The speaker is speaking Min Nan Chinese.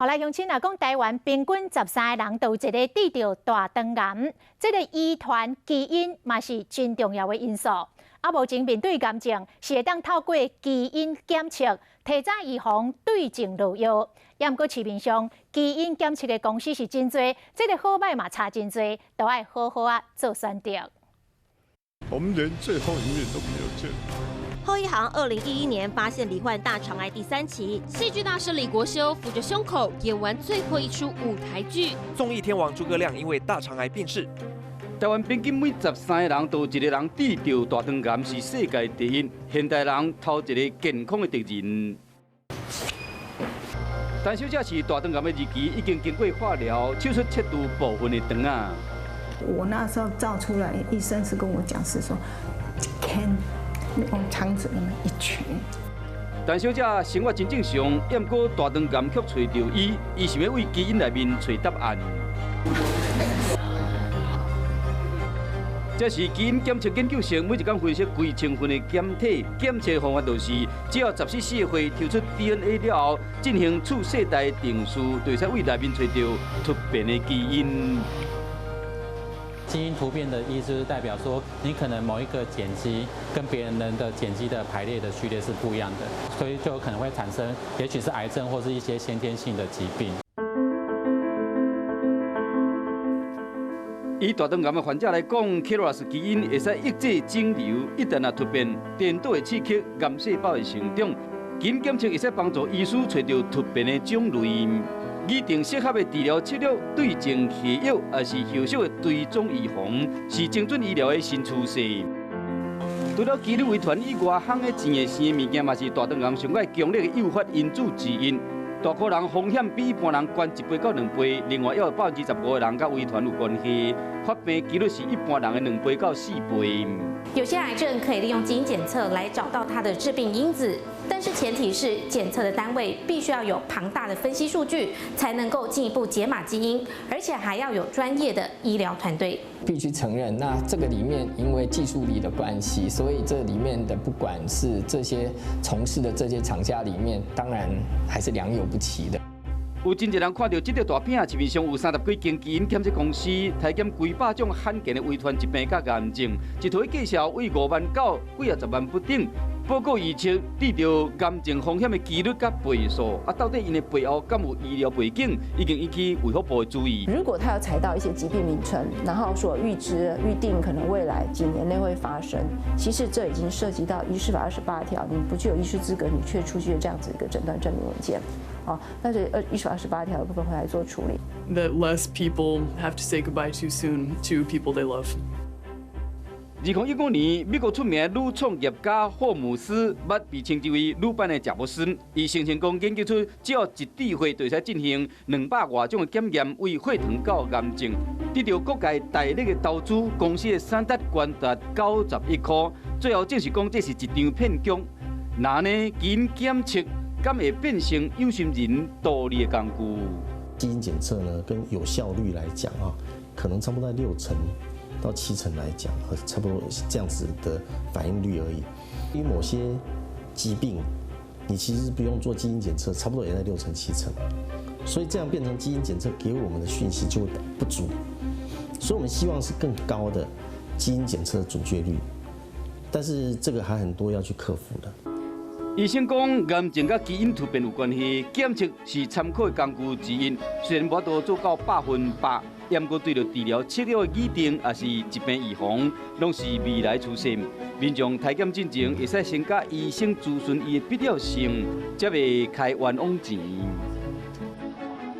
好來，鄉親若講台灣平均13個人都有一个得著大腸癌，這個遺傳基因嘛是真重要的因素。啊，目前面對癌症是會當透過基因檢測提早預防，對症落藥。也毋過市面上基因檢測的公司是真濟，這個好䆀嘛差真濟，都愛好好仔做選擇。我們連最後一面都沒有見。後一航2011年發現罹患大腸癌第三期，戲劇大師李國修撫着胸口演完最後一齣舞台劇。綜藝天王諸葛亮因為大腸癌病逝。台灣平均每13個人都有一個人得著大腸癌，是世界第一。現代人頭一个健康的敵人。陳小姐是大腸癌的二期，已經經過化療、手術切除部分的腸仔。我那時候照出來，醫生是跟我講是說，can 用腸子那麼一圈。陳小姐生活真正常，毋過大腸癌卻揣著伊，伊想欲為基因內面揣答案。這是基因檢測研究生每一工分析幾千份的檢體，檢測方法就是，只要14四個抽出 DNA 了後，進行次世代定序，就會使為內面揣著突變的基因。基因突變的意思，代表說你可能某一個鹼基跟別人的鹼基的排列的序列是不一樣的，所以就有可能會產生，也許是癌症或是一些先天性的疾病。以大腸癌的患者來講，KRAS 基因會使抑制腫瘤，一旦若突變，顛倒會刺激癌細胞的成長。基因檢測會使幫助醫師揣著突變的種類，擬定適合的治療策略，對症下藥，抑是後續的追蹤預防，是精準醫療的新趨勢。除了基因遺傳以外，烘的煎的生的物件嘛是大腸癌上蓋強烈的誘發因子之一。大箍人風險比一般人懸1倍到2倍，另外也有25%的人佮遺傳有關係，發病幾率是一般人的2倍到4倍。有些癌症可以利用基因檢測來找到它的致病因子，但是前提是檢測的單位必須要有龐大的分析數據，才能夠進一步解碼基因，而且還要有專業的醫療團隊。必須承認，那這個裡面因為技術力的關係，所以這裡面的不管是這些從事的這些廠家裡面，當然還是良莠不齊的。有真濟人看著這塊大餅，市面上有30幾間基因檢測公司，篩檢幾百種罕見的遺傳疾病佮癌症，一套介紹為5萬到幾仔十萬不等。報告預測得著癌症風險的幾率佮倍數，啊，到底𪜶的背後敢有醫療背景，已經引起衛福部的注意。如果他有採到一些疾病名稱，然後說預知預定可能未來幾年內會發生，其實這已經涉及到醫師法28條，你不具有醫師資格，你卻出具這樣子一個診斷證明文件。啊，那這醫師法28條的部分會來做處理。 That less people have to say goodbye too soon to people they love. 2015年，美國出名女創業家霍姆斯，捌被稱之為女版的賈伯斯。伊聲稱講研究出只要一滴血就會使進行200外種的檢驗，為血糖到癌症，得著各界大力的投資，公司的產值懸達90億塊。最後證實講這是一場騙局。那呢，基因檢測敢會變成有心人圖利的工具？基因檢測呢，跟有效率來講啊，可能差不多在6成到7成來講，差不多是這樣子的反應率而已。因為某些疾病，你其實不用做基因檢測，差不多也在6成7成。所以這樣變成基因檢測給我們的訊息就會不足。所以我們希望是更高的基因檢測的準確率，但是這個還很多要去克服的。醫生講，癌症佮基因突變有關係，檢測是參考的工具之一。雖然無法度做到100%，毋過對著治療策略的擬定，抑是疾病預防，攏是未來趨勢。民眾篩檢進前，會使先佮醫生諮詢伊的必要性，才袂開冤枉錢。